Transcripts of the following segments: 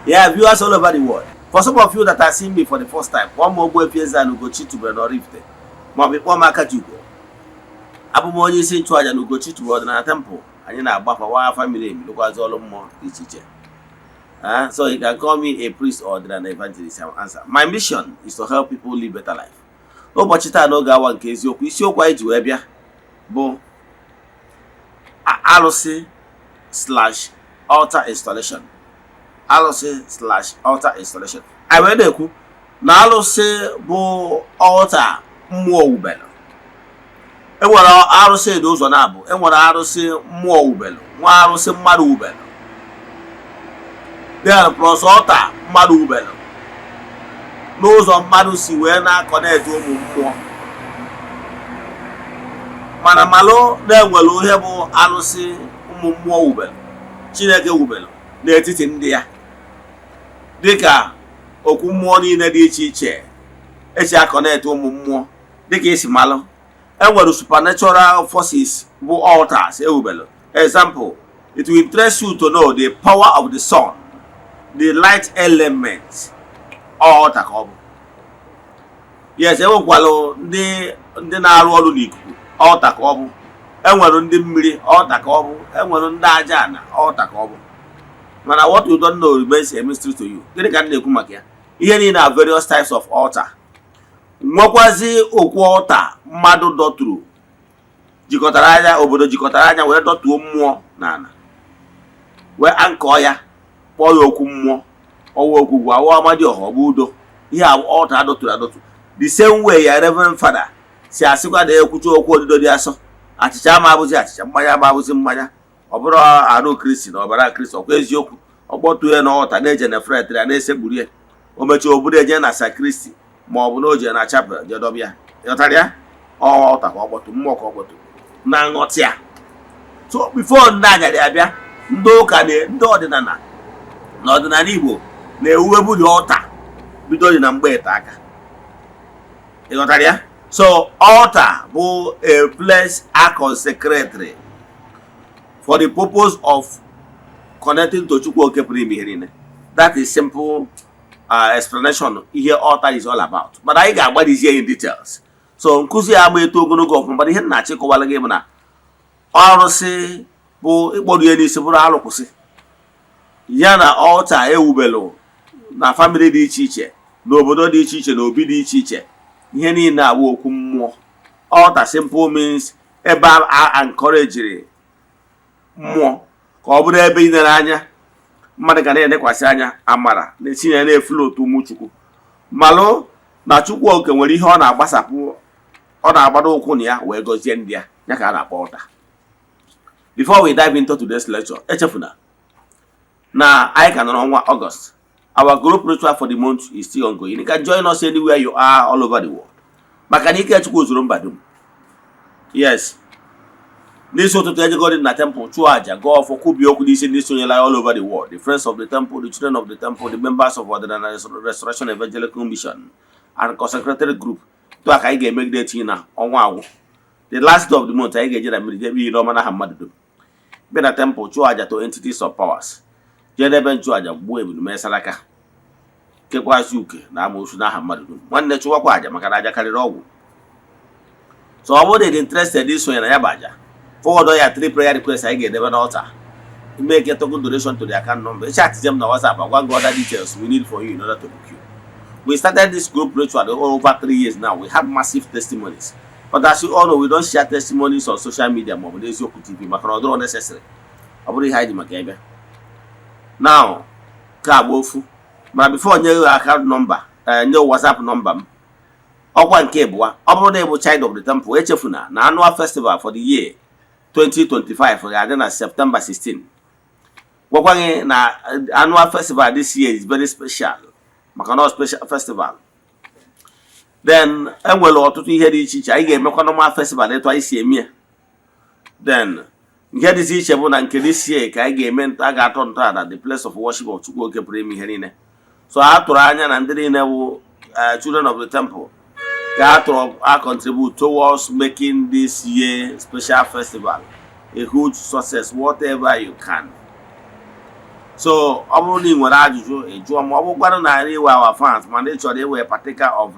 Yeah, viewers all over the world. For some of you that are seeing me for the first time, kpọọ m Ogbuefi Eze-Ana Ugochi tubelu n'Oraifite, maọbụ kpọọ m Akajiugo. Abụ m onye isi nchụaja na Ugochi tubelu ọdịnala temple. Anyị na-agbafa wa afa miri emi, lụkwazị ọrụ mmụọ dị iche iche. So you can call me a priest or an evangelist. I will answer. My mission is to help people live better life. N'ụbọchị taa, n'oge awa nke eziokwu, isiokwu anyị ji wee bịa bụ arụsị/altar installation. Arụsị/altar installation. Anyị wee na-ekwu na arụsị bụ altar mmụọ wubelu. Enwere arụsị dị ụzọ na-abụ. Enwere arụsị mmụọ wubelu, nwa arụsị mmadụ wubelu. Then plus altar mmadụ wubelu. N'ụzọ mmadụ si wee na-aconnect ụmụ mmụọ. Mana malụ na-enwere ihe bụ arụsị ụmụ mmụọ wubelu, Chineke wubelu n'etiti ndị ya, dịka okwu mmụọ niile dị iche iche esi aconnect ụmụ mmụọ. Dịka esi malụ, enwere supernatural forces bụ altars ewubelu. Example, it will interest you to know the power of the sun, the light element, altar ka ọ bụ. Yes, enwekwalụ ndị na-arụ ọrụ n'ikuku, altar ka ọ bụ. Enwere ndị mmiri, altar ka ọ bụ. Enwere ndị aja ana, altar ka ọ bụ. Mana what you don't know remains a mystery to you. Gịnị ka m na-ekwu maka ya? Ihe niile na various types of altar. Nwekwazi okwu altar mmadụ dọtụrụ, jikọtara anya, obodo jikọtara anya wee dọtuo mmụọ n'ala, wee ankọọ ya, kpọọ ya okwu mmụọ, ọwa okwu gwa awa amadioha, ọ bụ udo. Ihe a altar adọtụrụ adọtụ. The same way ya Reverend Father si asịkwa na ekwucha okwu odido dị asọ, achịcha ama abụzi achịcha, mmanya ama abụzi mmanya, ọ bụrụ arụ Kristi na ọbara Kristi. Ọkwa eziokwu, ọ kpọtuo ya n'altar, na-eje na fret ya, na-esegburu ya. O mechaa, o buru eje na sacristy, ma ọ bụ na o jee na chapel jee dọba ya. Ịghọtara ya? Altar ka ọ kpọtụ, mmụọ ka ọ kpọtụ na nghọta ya. So before ndị anyarị abịa, ndị ụka na ndị ọdịnala na ọdịnala Igbo na-ewuwebu dị altar bido dị na mgbe ete aka. Ịghọtara ya? So altar bụ a place a consecratory for the purpose of connecting to Chukwu Oke pụrụ ime ihe niile. That is simple explanation ihe altar is all about, but anyị ga-agbadizie in details. So nkụzi ya agba eto ogologo ọfụma, mana ihe m na-achọ ịkọwara gị bụ na ọrụsị bụ ịkpọrọ ihe n'isi bụrụ alụkwụsị ya na altar ewubelu na family dị iche iche, n'obodo dị iche iche, na obi dị iche iche. Ihe niile awụ okwu mmụọ. Altar simple means ebe a encourageri mmụọ ka ọ bụrụ ebe ilere anya mmadụ ga na-elekwasị anya, amara na-etinye na-efulu otu ụmụ Chukwu. Malụ na Chukwu Oke nwere ihe ọ na-agbasapụ, ọ na-agbado ụkwụ na ya wee gọzie ndị ya. Ya ka a na-akpọ altar. Before we dive into today's lecture, echefuna na anyị ka nọ n'ọnwa August. Our group ritual for the month is still ongoing. You can join us anywhere you are all over the world, maka na ike Chukwu zuru mba dum. Yes, n'isi ụtụtụ ejegodi na temple chụọ aja, gọọ ọfọ, kwubie okwu n'isi ndị sonyela all over the world, the friends of the temple, the children of the temple, the members of Ọdịnala Restoration Evangelical Mission and consecrated group. Tụ a ka anyị ga-emegide etinye na ọnwa agwụ, the last day of the month, anyị ga-eje na mmiri jebe ihe ọma n'aha mmadụ dum, bịa na temple chụọ aja to entities of powers, jee n'ebe nchụaja gbuo ebulu, mee saraka, kekwasị uke na amoosu n'aha mmadụ dum. Nwanne, chụwakwa aja, maka na aja karịrị ọgwụ. So ọ bụrụ na ị dị interested isonye na ya bụ aja, forward ya three prayer requests anyị ga-edebe n'altar, make a token donation to the account number, chat them na WhatsApp, agwa gị other details we need for you in order to book you. We started this group ritual over 3 years now. We have massive testimonies, but as you all know, we don't share testimonies on social media maọbụ n'Eziokwu TV, maka na ọ dịrọ necessary. Ọ bụrụ ihe anyị ji maka ebe now ka agba ofu. Mana before nye gị account number, nye WhatsApp number m, ọkwa nke abụọ, ọ bụrụ na ị bụ child of the temple, echefuna na annual festival for the year 2025 ga-adị na September 16. Gwakwa gị na annual festival this year is very special, maka na ọ special festival. Then enwere ọtụtụ ihe dị iche iche anyị ga-emekwa normal festival etu anyị si eme ya. Then nke dịzi iche bụ na nke this year ka anyị ga-eme, a ga-atọ ntọala the place of worship of Chukwu Oke pụrụ ime ihe niile. So a tụrụ anya na ndị niile bụ children of the temple ga-atụrụ a contribute towards making this year special festival a huge success, whatever you can. So ọ bụrụ na ị nwere ajụjụ, ị jụọ ma ọ bụkwanụ na ị wụ our fans mana ị chọrọ iwe partaker of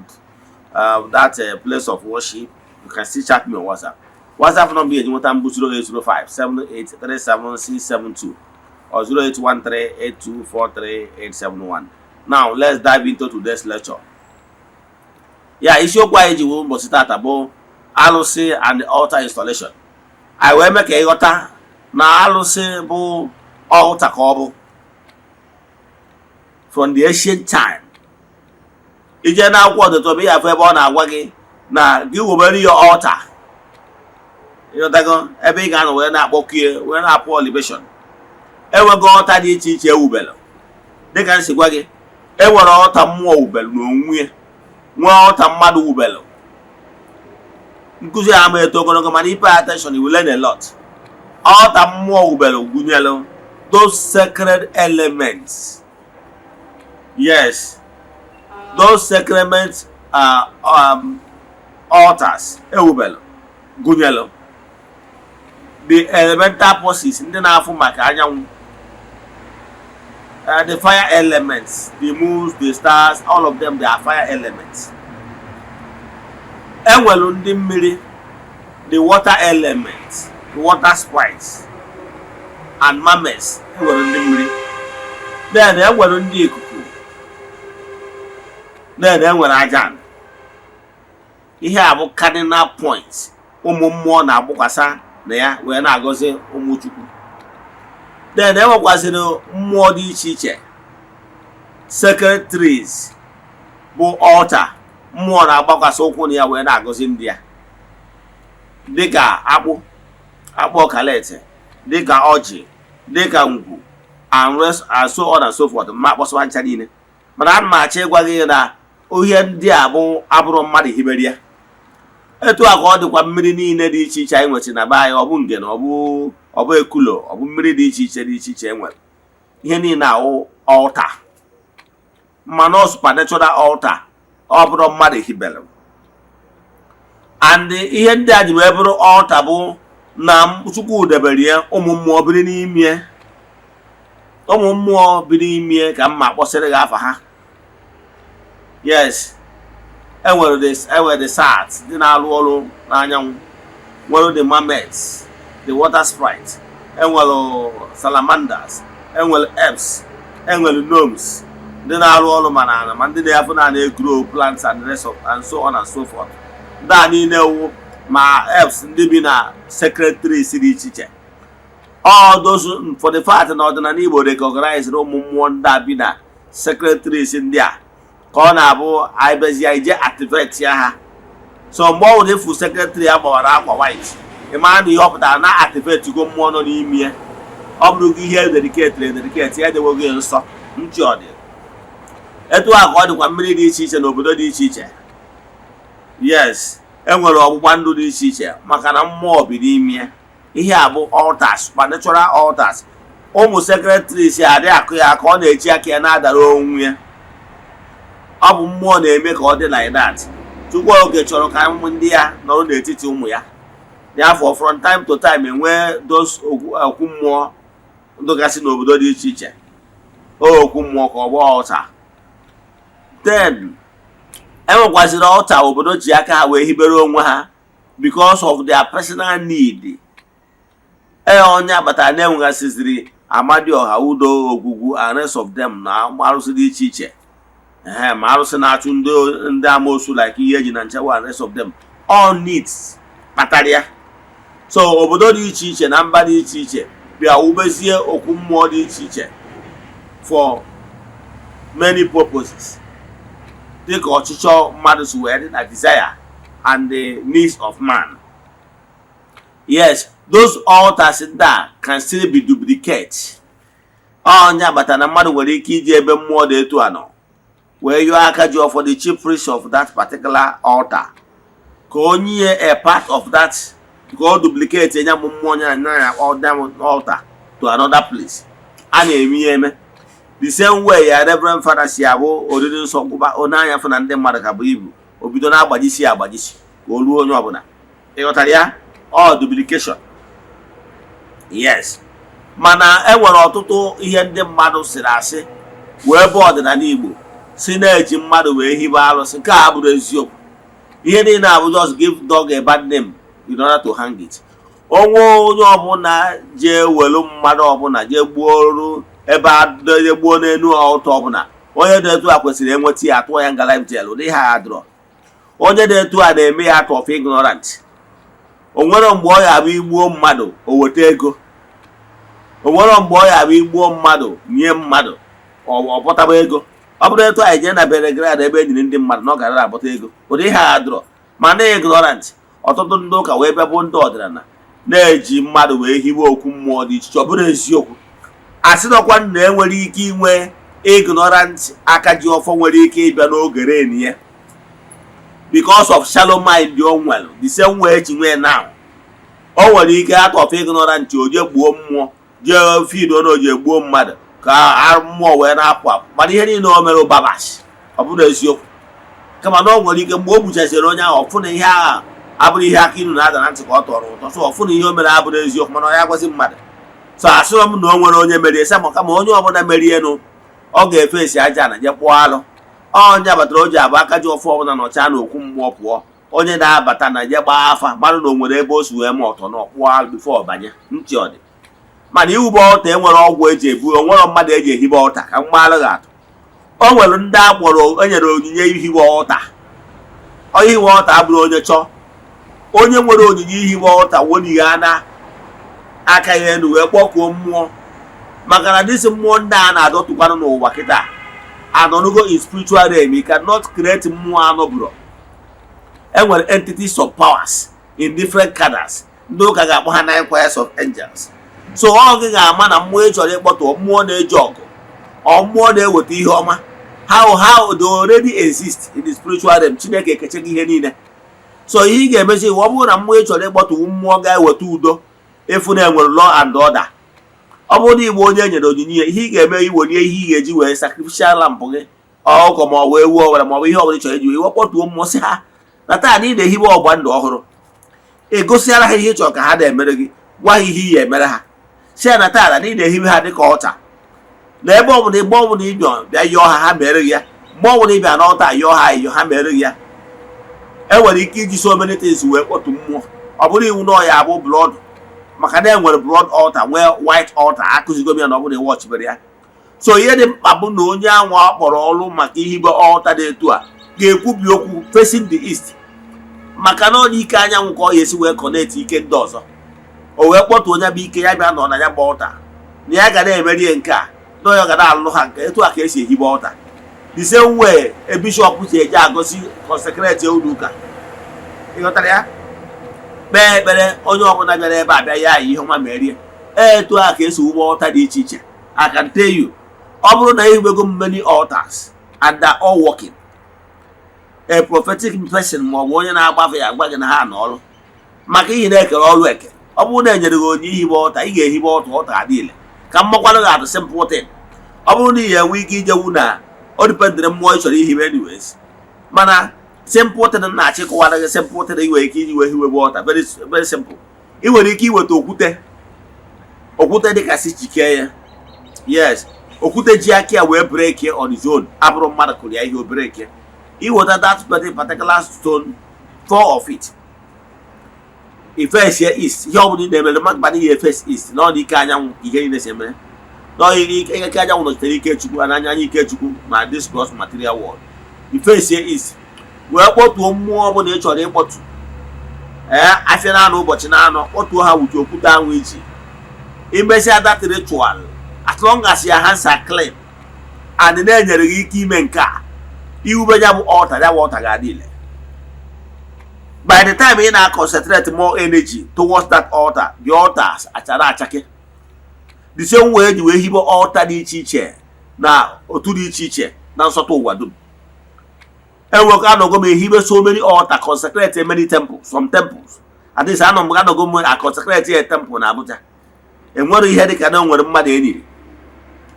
that place of worship, you can still chat me on WhatsApp. WhatsApp number eji nweta mbụ 0805 7837672 or 08138243871. Now let's dive into today's lecture. Ya isiokwu anyị ji wee ụbọchị tata bụ alụsị and altar installation. Anyị wee mee ka ịghọta na alụsị bụ altar ka ọ bụ from the ancient time. Ije na akwụkwọ ọdịtọba, ihe afọ ebe ọ na-agwa gị na gị wubere ya altar, ịghọtago, ebe ị ga-anọ wee na-akpọkie, wee na-apụ libation. Enwego altar dị iche iche ewubelu. Dịka m si gwa gị, enwere altar mmụọ wubelu n'onwe ya, nwee altar mmadụ wubelu. Nkụzi a ama eto ogologo, mana i pay attention, you will learn a lot. Altar mmụọ wubelu gụnyere those sacred elements. Yes, those sacrament altars ewubelu gụnyere the elemental forces, ndị na-afụ maka anyanwụ, the fire elements, the moons, the stars, all of them, they are fire elements. Enwelu ndị mmiri, the water elements, the water sprites and mermaids. Enwere ndị mmiri. Then enwere ndị ikuku. Then enwere aja. Ihe a bụ cardinal points ụmụ mmụọ na-agbakwasa na ya wee na-agọzi ụmụ Chukwu. Then enwekwazịrị mmụọ dị iche iche, sacred trees bụ altar mmụọ na-agbakwasị ụkwụ na ya wee na-agọzi ndị ya, dịka akpụ, akpụ ọkalete, dịka ọjị, dịka ngwu and rest and so on and so forth. Ma akpọsịwa ncha niile, mana ana m achọ ịgwa gị na ihe ndị a bụ abụrụ mmadụ hibere ya. Etu a ka ọ dịkwa mmiri niile dị iche iche anyị nwechara na be anyị. Ọ bụ ngene, ọ bụ ekulo, ọ bụ mmiri dị iche iche dị iche iche e nwere. Ihe niile ahụ altar, mana ọ supernatural altar, ọ bụrụ mmadụ hibere. And ihe ndị a ji wee bụrụ altar bụ na Chukwu debere ya, ụmụ mmụọ biri n'ime. Ụmụ mmụọ biri n'ime ka mma akpọsịrị gị afa ha. Yes, enwere the satyrs ndị na-arụ ọrụ n'anyanwụ, nwere the mermaids, the water sprite, enwere salamanders, enwere elves, enwere gnomes ndị na-arụ ọrụ ma na ma ndị na-afụ na na-grow plants and the rest of and so on and so forth. Ndị a niile wụ ma elves ndị bi na sacred trees dị iche iche. All those, for the fact na ọdịnala Igbo recognize ụmụ mmụọ ndị a bi na sacred trees ndị a, ka ọ na-abụ anyị bezie ije activate ya ha. So mgbe ọ bụla efu sacred tree a gbawara akwa white, ị mara na ihe ọ pụtara na activate go mmụọ nọ n'ime ya. Ọ bụrụ gị ihe dedicate, dedicate ya, edewogo ya nsọ ntị. Ọ dị etu a ka ọ dịkwa mmiri dị iche iche n'obodo dị iche iche. Yes, enwere ọgbụgba ndụ dị iche iche maka na mmụọ bi n'ime ya. Ihe a bụ altars, supernatural altars. Ụmụ sacred trees adị akụ ya ka ọ na-eji aka ya na-adara onwe ya. Ọ bụ mmụọ na-eme ka ọ dị like that. Chukwu Oke chọrọ ka ụmụ ndị ya nọrọ n'etiti ụmụ ya. Therefore, from time to time, enwee those okwu mmụọ ndụgasị n'obodo dị iche iche, okwu mmụọ ka ọ bụ altar. Then enwekwaziri altar obodo ji aka ha wee hibere onwe ha because of their personal need. Ee, onye abatara na-enwegasịziri Amadioha, Udo, Ogwugwu and rest of them na arụsị dị iche iche. Ee, ma arụsị na-achụ ndị amoosu, like ihe eji na nchewa and rest of them, all needs kpatara ya. So obodo dị iche iche na mba dị iche iche bịa wubezie okwu mmụọ dị iche iche for many purposes, dịka ọchịchọ mmadụ si wee dị na desire and the needs of man. Yes, those altars ndị a can still be duplicate. Onye agbata na mmadụ nwere ike iji ebe mmụọ dị etu a nọ wee yọọ aka ji for the chief priest of that particular altar ka o nye a part of that, ka o duplicate ya bụ mmụọ ya na ya altar to another place. A na-eme ya eme. The same way ya Reverend Father si abụ oriri nsọ gwụba, onye anya fụ na ndị mmadụ ka bụ ibu, o bido na-agbajisi agbajisi ka o ruo onye ọbụla. Ị ghọtara ya? Ọ duplication. Yes. Mana e nwere ọtụtụ ihe ndị mmadụ sịrị asị wee bụ ọdịnala Igbo si na-eji mmadụ wee hibe alụsị. Nke a bụrụ eziokwu. Ihe niile abụ just give dog a bad name in order to hang it. Onwe onye ọbụla jee welu mmadụ ọbụla jee gbuo ebe jee gbuo n'elu ọtọ ọbụla, onye dị etu a kwesịrị enweta ya, atụọ ya nga life jail. Ụdị ha adịrọ. Onye dị etu a na-eme ya out of ignorant. O nwere mgbe ọ ya abụ igbuo mmadụ o weta ego. O nwere mgbe ọ ya abụ igbuo mmadụ nye mmadụ ọ pụtaba ego. Ọ bụrụ etu anyị jee na Belgrade ebe e nyere ndị mmadụ na ọ gara abụta ego, ụdị ha adịrọ. Ma na ignorant, ọtụtụ ndị ụka wee bịa bụ ndị ọdịnala na-eji mmadụ wee hiwe okwu mmụọ dị iche iche. Ọ bụrụ eziokwu, asị nọkwa na enwere ike inwe ignorant aka ji ọfọ nwere ike ịbịa n'oge ren ya because of shallow mind o nwere, the same way eji nwee now. O nwere ike out of ignorant o jee gbuo mmụọ, jee feed na o jee gbuo mmadụ ka mmụọ wee na-apụ apụ. Mana ihe niile o mere babash, ọ bụrụ eziokwu. Kama na o nwere ike mgbe o gbuchasịrị onye ahụ, ọfụ na ihe agha abụrụ ihe aka ilu na-ada na ntị ka ọ tọrọ ụtọ. So ọfụ na ihe o mere abụrụ eziokwu, mana ọ ya gwazi mmadụ. So asịrọ m na o nwere onye merie sama, kama onye ọbụla merienụ, ọ ga-efe esi aja na je kpụọ alụ. Onye abatara o ji abụ aka ji ọfọ ọbụla nọcha na okwu mmụọ pụọ, onye na-abata na je gbaa afa mmadụ na o nwere ebe o si wee ma ọtọ na ọkpụọ alụ before ọbanye ntị. Ọ dị mana iwube altar, enwere ọgwụ eji ebu, onwere mmadụ eji ehibe altar. Ka mgbalụ ga atụ, o nwere ndị akpọrọ enyere onyinye ihiwe altar. Ihiwe altar abụrụ onye chọọ. Onye nwere onyinye ihiwe altar wonighị ana aka ya elu wee kpọkuo mmụọ, maka na dịsị mmụọ ndị a na-adọtụkwanụ n'ụwa kịta anọnugo in spiritual realm. You cannot create mmụọ anọbụrụ. Enwere entities of powers in different cadres. Ndị ụka ga-akpọ ha nine choirs of angels. So ọ gị ga-ama na mmụọ ị chọrọ ịkpọtụ, mmụọ na-eji ọgụ ọ mmụọ na-eweta ihe ọma. How they already exist in the spiritual realm. Chineke ekecheghị ihe niile. So ihe ị ga-emezi, ọ bụrụ na mmụọ ị chọrọ ịkpọtụ mmụọ ga-eweta udo, ịfụ na enwere law and order, ọ bụrụ na igbe onye e nyere onyinye, ihe ị ga-eme, iwelie ihe ị ga-eji wee sacrificial lamb gị, ọkụkọ ma ọ bụ ewu ọbụla ma ọ bụ ihe ọbụla ị chọrọ iji wee kpọtuo mmụọ, sị ha na taa na ị na-ehibe ọgba ndụ ọhụrụ. Egosiara ha ihe ị chọrọ ka ha na-emere gị, gwa ha ihe ị ga-emere ha, si ya na taa na ị na-ehibe ha dịka altar, na ebe ọbụla igbe ọbụla ị bịa bịa yọọ ha, ha mere gị ya. Mgbe ọbụla ị bịa n'altar yọọ ha ayọ, ha mere gị ya. E nwere ike iji so many things wee kpọtụ mmụọ. Ọ bụrụ iwu na ọ ya abụ blood, maka na e nwere blood altar, nwee white altar. Akụzigo m ya na ọ bụrụ na ịwọchibere ya. So ihe dị mkpa bụ na onye anwa ọ kpọrọ ọrụ maka ihibe altar dị etu a ga-ekwubi okwu facing the east, maka na ọ dị ike anyanwụ ka ọ ga-esi wee connect ike ndị ọzọ. O wee kpọtụ onye bụ ike ya bịa nọ na ya bụ altar, na ya ga na-emeri nke a, na onye ga na-alụ ha nke etu a ka esi ehibe altar. The same way a bishop si eje agọzi consecrate ụlọ ụka, ịghọtara ya, kpee ekpere, onye ọbụla bịara ebe a bịa ya ihe ọma merie. Etu a ka esi wube altar dị iche iche. I can tell you, ọ bụrụ na ehiwego m many altars and they are all working, a prophetic person ma ọ bụ onye na-agbafe ya agwa gị na ha nọ ọrụ, maka ihe na-ekere ọrụ eke. Ọ bụrụ na enyere gị onye ihibe altar, ị ga-ehibe altar, altar adịile. Ka mmakwanụ ga-atụ simple thing. Ọ bụrụ na ị ga-enwe ike ijewu na o dependịrị mmụọ ị chọrọ ihibe. Anyways, mana simple thing na-achị kọwara gị, simple thing ị nwere ike iji wee hiwebe altar, very very simple. Ị nwere ike iweta okwute, okwute dịka si chikee ya. Yes, okwute ji aka ya wee break on his own, abụrụ mmadụ kụrụ ya ihe o break. Iweta that very particular stone, four of it, ifesie east. Ihe ọbụla ị na-emere mkpa na ihe face east na ọ dị ike anyanwụ. Ihe niile si emere na ike anyanwụ nọchitere ike Chukwu n'anya anya ike Chukwu ma this gross material world. Ifesie east wee kpọtuo mmụọ ọbụla ị chọrọ ịkpọtu. Ee, afịa na-anọ, ụbọchị na-anọ, kpọtuo ha wutu okwute anwụ iji imesịa that ritual. As long as your hands are clean and na-enyere gị ike ime nke a, iwube ya bụ altar, ya bụ altar ga-adị ile. By the time ị na-concentrate more energy towards that altar, the altars achara achake. The same way eji wee hibe altar dị iche iche na otu dị iche iche na nsọtụ ụwa dum. Enwekọ anọgo m ehibe so many altar, consecrate many temples, some temples at least. Anọ m anọgo m a consecrate a temple na Abuja. Enwere ihe dịka na enwere mmadụ enyiri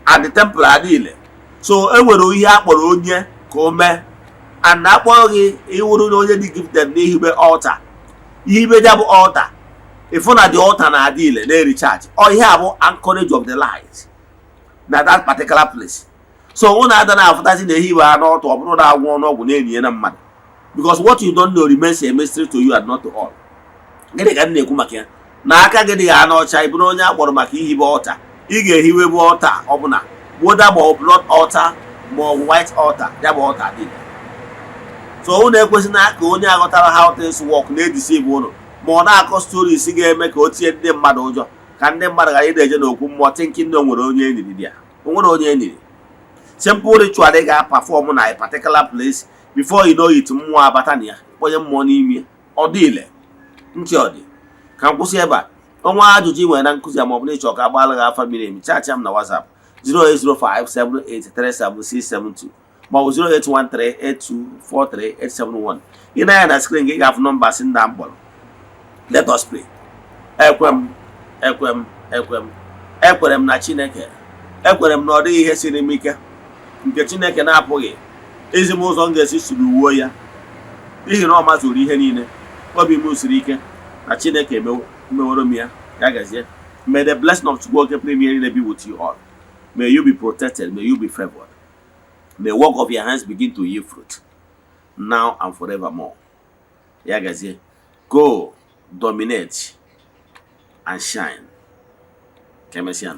and the temple adịile. So enwere ihe a kpọrọ onye ka o mee and akpọrọ gị iwuru na onye dị gifted n'ihibe altar, ihibe ya bụ altar. Ịfụ na the altar na-adị ile na-recharge. Ọ ihe a bụ anchorage of the light na that particular place. So ụnụ ada na-afụtazi na ehiwe ha n'ọtụ, ọ bụrụ na agwọ ọnụọgwụ na-enyi na mmadụ, because what you don't know remains a mystery to you and not to all. Gịnị ka m na-ekwu maka ya? Na aka gị dị ya n'ọcha, ị bụrụ onye a kpọrọ maka ihibe altar, ị ga-ehiwe bụ altar ọbụla, whether ma ọ blood altar ma ọ bụ white altar, ya bụ altar dị. So unu ekwesịna ka onye aghọtara how things work na-edeceive ụnụ, ma ọ na-akọ stories ga-eme ka o tinye ndị mmadụ ụjọ, ka ndị mmadụ ghara ịna eje n'okwu mmụọ thinking na o nwere onye eniri dị ya. O nwere onye eniri. Simple ritual ị ga-perform na a particular place, before you know it, mmụọ abata na ya, kponye mmụọ n'ime, ọ dị ile ntị. Ọ dị ka m kwụsị ebe a. Ọnwa ajụjụ ị nwere na nkụzi a, ma ọ bụ na ịchọ ka agbaala gị afa miri emi, chat m na WhatsApp 08057837672 ma ọ bụ 08138243871. Ị na-anya na screen gị, ị ga-afụ nọmba si nna m kpọrọ. Let us pray. Ekwe m, ekwe m, ekwe m, ekwere m na Chineke. Ekwere m na ọ dịghị ihe siri m ike nke Chineke na-apụghị ezi m ụzọ m ga-esi siri wuo ya, n'ihi na ọ mazuru ihe niile. Obi m siri ike na Chineke emeworo m ya. Ya gazie. May the blessing of Chukwu Oke pụrụ ime ihe niile be with you all. May you be protected. May you be favored. May work of your hands begin to yield fruit now and forevermore. Ya gazie. Go, dominate and shine. Ka emesịa.